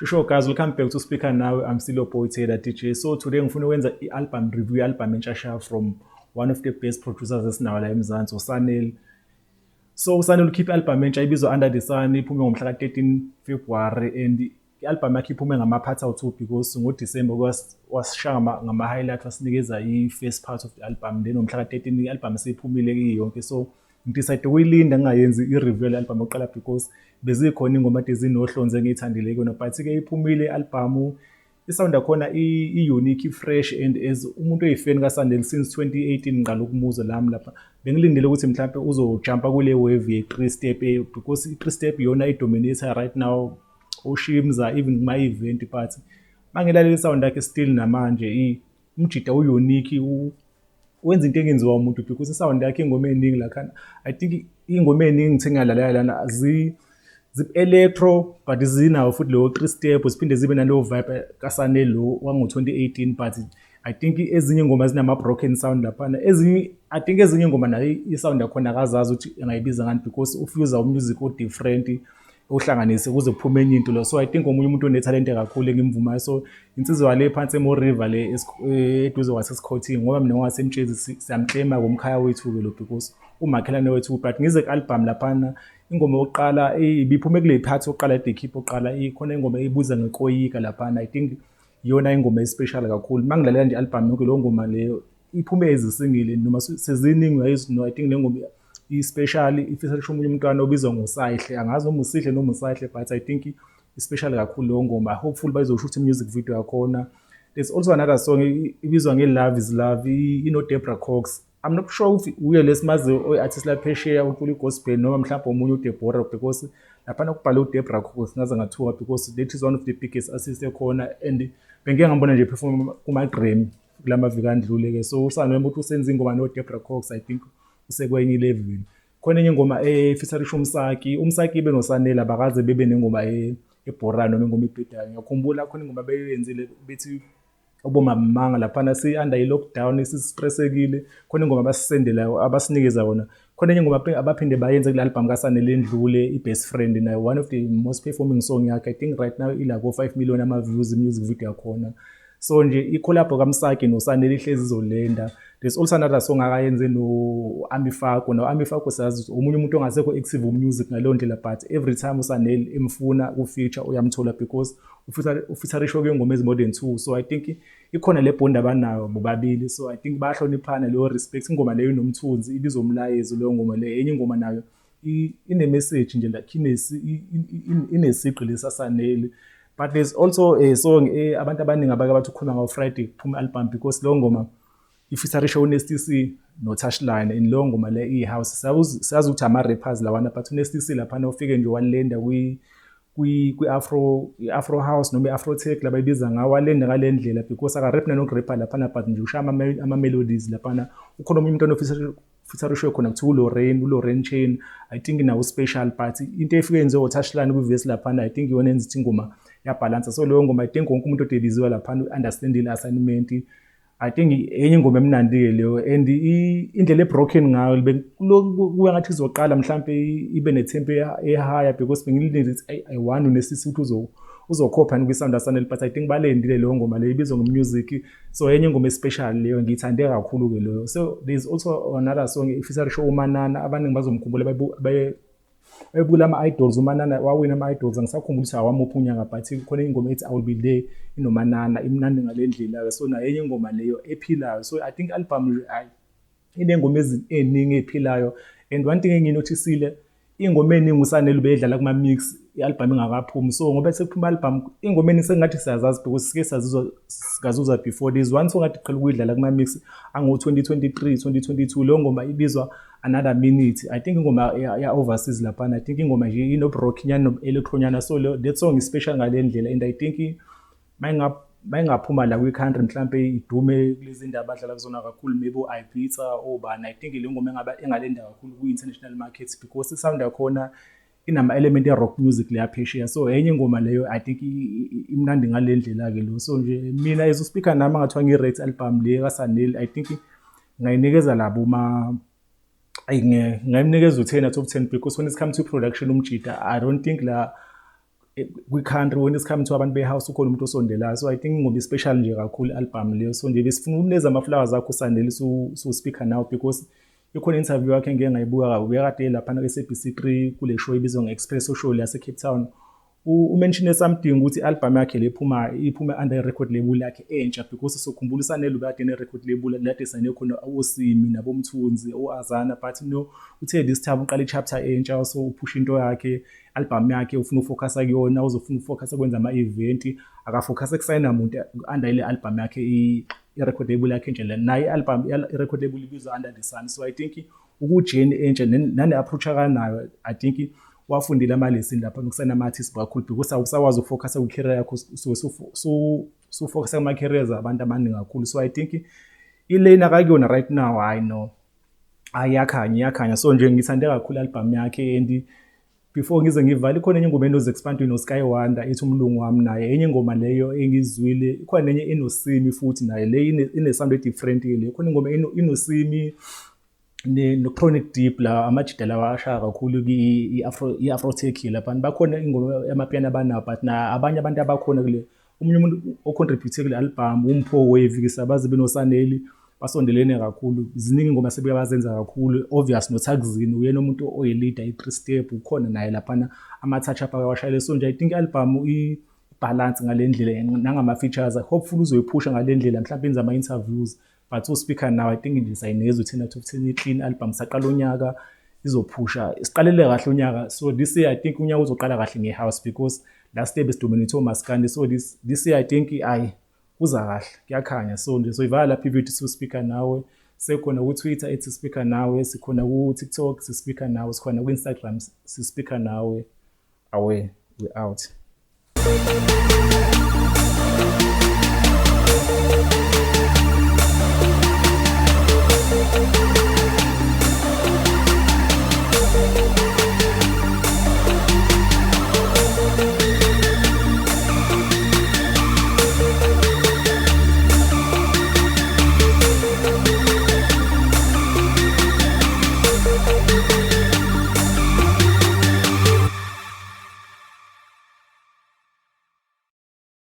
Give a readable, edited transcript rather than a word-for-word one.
Sho guys, welcome back to Speaker Now. I'm still your boy Taylor DJ. So today ngifuna ukwenza i-album review, i-album entsha from one of the best producers esinawo la eMzansi, uSanel. So uSanel ukhiphe i-album entsha ibizwa Under the Sun, iphume ngomhla ka-13 February, and i-album yakhe iphume ngama-parts awu-2 because ngoDisemba wasishaya ngama-highlight, wasinikeza i-first part of the album, then ngomhla ka-13 i-album seyiphumile iyonke. So ngidecide ukuyilinda, ngingayenzi i-review yale album yokuqala because bezikhona ingoma ade zinohlonze engiyithandile kuyona, but-ke iphumile i-album, i-sound yakhona i-unique, i-fresh, and as umuntu oyi-fan kaSanel since 2018 ngiqala ukumuzwa lami lapha, bengilindele ukuthi mhlampe uzojumpa kule wave ye-three step, because i-three step iyona i-dominate right now, uShimza, even kuma-event. But mangilalela i-sound yakhe still namanje, umjida u-unique, wenza into engenziwa umuntu because i-sound yakhe, ingoma ey'ningi lakhana, I think iy'ngoma ey'ningi ngithe ngiyalalela lana zi-electro, but zinawo futhi leyo three step, ziphinde zibe naleyo vibe kaSanel lo wango-2018. But I think ezinye ingoma zinama-broken sound laphana, ezinye, I think ezinye ingoma nayo i-sound yakhona akazazi ukuthi angayibiza ngani because ufuza umusic o-different, uhlanganise kuze kuphume enye into lo. So I think omunye umuntu onethalente kakhulu engimvumayo. So insizwa le phansi eMooi River le, eduze kwaseSikhothini, ngoba mina ngwaseMtshezi, siyamklema ngomkhaya wethu-ke lo because umakhelwane wethu. But ngize ku-album laphana, ingoma yokuqala ibiphume kule part yokuqala ede ikhipha oqala, ikhona ingoma eyibuza ngekoyika laphana. I think iyona ingoma especial kakhulu. Uma ngilalela nje i-album yonke, leyo ngoma leyo iphume ezisingile noma seziningi uyayizi. No, I think le ngoma i-special, ifisa omunye umntwana obizwa ngoSayihle, angazi noma uSihle noma uSayihle, but I think i-special kakhulu leyo ngoma. Hopefully bazoshutha i-music video yakhona. There's also another song ibizwa nge-Love is Love, ino-Debra Cox. I'm not sure if uye lesimazi oyi-artist laphesheya ucula i-gospel noma mhlawumbe omunye uDeborah, because laphana kubhalwe uDebra Cox, ngaze ngathuka because that is one of the biggest artists ekhona and bengike ngambona nje perform kuma-Grammy kula maviki andlule-ke. So uSanele ukuthi usenza ingoma no-Debra Cox, I think usekwenye i-level. Khona enye ingoma efeaturisha uMsaki. UMsaki benoSanele abakaze bebe nengoma ebhorayo noma ingoma ebhedayo. Ngiyakhumbula khona ingoma beyenzile bethi ubomamanga laphana, si-under i-lockdown, sisitressekile, khona ingoma abasisendela, abasinikeza yona. Khona enye ingoma abaphinde bayenze kule album kaSanele endlule, i-Best Friend, nayo one of the most performing song yakhe. I think right now ila ko-5 million ama-views music video yakhona. So nje i-collab kaMsaki noSanele ihlezi izolenda. There's also another song akayenze no-Ami Faku. No-Ami Faku siyazi omunye umuntu ongasekho active music ngaleyo ndlela, but every time uSanele emfuna ku-feature uyamthola because ufeaturishe kwey'ngoma ezi-more than two. So I think ikhona le bond abanayo bobabili, so I think bayahloniphana leyo respect. Ingoma leyo inomthunzi, ibizwa Umlayezo leyo ngoma leyo. Enye ingoma nayo ine-message nje, like inesigqi lesaSanele. But there's also a song abantu abaningi abake bathi ukhuluma ngawo Friday kuphuma i-album because leyo ngoma ifeaturishe uNasty C no-Touchline, and leyo ngoma le iyi-house. Siyazi ukuthi ama-rappers lawana, but uNasty C laphana ufike nje walenda kwi-afro, i-afro house noma i-afro tech labayibiza ngawo, walenda ngale ndlela because aka-rap nanokurapha laphana, but nje ushaya ama-melodies laphana. Ukhona omunye umntwana ofeaturishwe khona, kuthiwa uLorraine, uLorraine Chain, I think nawo special, but into efike yenziwe o-Touchline kwivesi laphana, I think iyona enza ukuthi ingoma yabhalansa. So leyo ngoma, I think wonke umuntu odebiziwe laphana u-understandile assignment. I think enye ingoma emnandi-ke leyo, and indlela e-broken ngayo kuya ngathi izoqala mhlampe ibe ne-tempo e-higher because bengilindele ukuthi I want unesisi ukuthi uzokhopha kwi-sound aSanele, but I think balendile leyo ngoma leyo ibizwa ngo-Music. So enye ingoma especial leyo, ngiyithande kakhulu-ke leyo. So there's also another song ifeaturishe uManana, abaningi bazomkhumbula ebukela ama-Idols. UManana wawina ama-Idols, angisakhumbuli ukuthi awamuphi unyaka, but khona ingoma ethi "I Will Be There" inoManana, imnandi ngale ndlela-ke. So nayo enye ingoma leyo ephilayo. So I think i-album iney'ngoma ey'ningi ey'philayo, and one thing engiyinothisile, iy'ngoma ey'ningi uSanele ubedlala kuma-mix i-album ingakaphumi. So ngoba sekuphuma i-album, iy'ngoma ey'ningi sengathi siyazazi because sike sazizwa, sikazuzwa before. There's one song ade qhela ukuyidlala kuma-mix ango-2023, 2022, leyo ngoma ibizwa "Another Minute". I think ingoma ya-overseas laphana. I think ingoma nje ino-rock nyana, no-electro nyana. So that song is special ngale ndlela, and I think mayingaphuma la kwi-country, mhlampe idume kulezi ndawo abadlala kuzona kakhulu, maybe o-Ibiza, obani, I think le ngoma engalenda kakhulu kwi-international markets because i-sound yakhona inama-element e-rock music leya phesheya. So enye ingoma leyo, I think imnandi ngale ndlela-ke lo. So nje mina as uspeaker nami, angathiwa ngi-rate album le kaSanele, I think ngayinikeza labo ma ayi ngayimnikeza u-10 out of 10 because when it comes to production, umjida, I don't think la Kwi-country when it's come to abantu be-house, ukhona umuntu osondelayo. So I think ingoma i-special nje kakhulu i-album leyo. So nje besifuna ukunikeza ama-flowers akho uSanele su-speaker now, because ikhona interview yakhe engike ngayibuka kabi, ubekade laphana ku-SABC 3 kule show ebizwa nge-Expresso Show yase-Cape Town. Umentioned something ukuthi i-album yakhe le iphuma, iphume under i-record label yakhe entsha, because sokhumbula uSanele ubekade ne-record label lade esayine khona oSimi naboMthunzi, o-Azana, but no, uthe this time uqala i-chapter entsha. So uphusha into yakhe, album yakhe, ufuna ufocusa kuyona, uzofuna ufocusa kwenza ama-event, akafocusa kusayina muntu under ile album yakhe, i-record label yakhe entsha. Nayo i-album, i-record label ibizwa Under the Sun. So I think ukujeni entsha nane-approach akanayo, I think wafundile ama-lesson lapha nokusayina ama-artist kakhulu, because awusakwazi ukufocusa kwi-career yakho, sufocusa kuma-careers abantu abaningi kakhulu. So I think ilane akakuyona right now, hayi no, iyakhanya, iyakhanya. So nje ngithande kakhulu i-album yakhe. And before ngize ngivale, ikhona enye ingoma enoZex no-Sky Wanda ethi Umlungu Wami, naye enye ingoma leyo engizwile. Ikhona nenye enoSimi futhi naye le ine-sound e-different le. Khona ingoma inoSimi no-Chronic Deep, la amajida lawa ashaya kakhulu i-Afro, i-Afro Tech lapha. Bakhona ingoma yamapiano abanawo, but na abanye abantu abakhona kule, omunye umuntu ocontribute kule album uMpho Wave, sabazi benoSaneli basondelene kakhulu. Ziningi ingoma sebuye bazenza kakhulu, obvious. NoThakzin uyena umuntu oyi-leader i-three step, ukhona naye laphana, ama-touch up akawashayile. So nje I think i-album i-balance ngale ndlela nangama-features, hopefully uzoyiphusha ngale ndlela, mhlawumbe enze ama-interviews. But u-speaker now, I think nje sayinikeza u-10 out of 10, i-clean album. Saqala unyaka izophusha, siqalele kahle unyaka. So this year I think unyaka uzoqala kahle nge-house, because last year besidominate omaskandi. So this year I think ayi, kuza kahle, kuyakhanya. So nje soyivala lapha ividiyo su-speaker nawe. Sekhona ku-Twitter ethi Speaker Nawe, sikhona ku-TikTok si-Speaker Nawe, sikhona ku-Instagram si-Speaker Nawe. Awe, we out.